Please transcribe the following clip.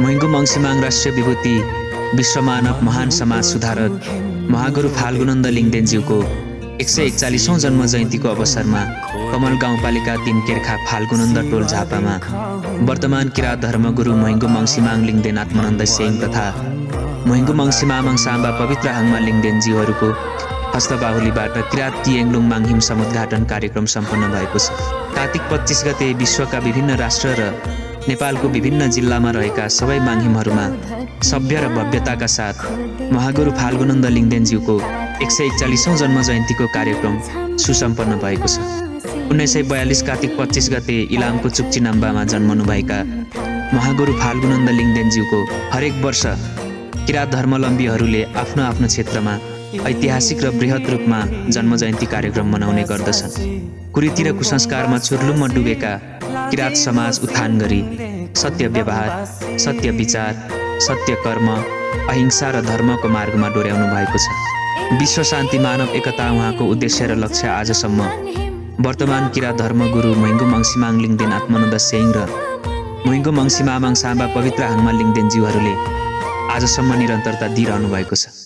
महिङ्गु मङ्सिमाङ राष्ट्रिय विभूति विश्वमानव महान समाज सुधारक महागुरु फाल्गुनन्द लिङदेनज्यूको 141औं जन्म जयन्तीको अवसरमा कमल गाउँपालिका 3 केर्खा फाल्गुनन्द टोल झापामा वर्तमान किराँत धर्मगुरु महिङ्गु मङ्सिमाङ लिङदेन आत्मानन्द सेङ तथा महिङ्गु मङ्सिमामङ साम्बा पवित्र हाङमा लिङदेनज्यूहरूको हस्तबाहुलीबाट किराँत तिएङलुङ माङहिम समुद्घाटन कार्यक्रम सम्पन्न भएको छ। कार्तिक 25 गते विश्वका विभिन्न राष्ट्र र नेपालको विभिन्न जिल्लामा रहेका सबै माङहिमहरूमा सभ्य र भव्यताका साथ महागुरु फाल्गुनन्द लिङदेनज्यूको 141औं जन्म जयन्तीको कार्यक्रम सुसम्पन्न भएको छ। 1942 कार्तिक 25 गते इलामको चुक्चिनाम्बामा जन्मनुभएका महागुरु फाल्गुनन्द लिङदेनज्यूको हरेक वर्ष किराँत धर्मावलम्बीहरूले आफ्नो आफ्नो क्षेत्रमा ऐतिहासिक र बृहत रूपमा जन्म जयन्ती कार्यक्रम मनाउने गर्दछन्। कुरीति र कुसंस्कारमा छुर्लुममा डुबेका किराँत समाज उत्थान गरी सत्य व्यवहार, सत्य विचार, सत्य कर्म, अहिंसा र धर्मको मार्गमा डोर्याउनु भएको छ। विश्व शान्ति मानव एकता उहाँको उद्देश्य र लक्ष्य आजसम्म वर्तमान किराँत धर्मगुरु महिङ्गु मङ्सिमाङ लिङदेन आत्मानन्द सेङ र महिङ्गु मङ्सिमामङ साम्बा पवित्र हाङमा लिङदेनज्यूहरूले आजसम्म निरन्तरता दिइरहनु भएको छ।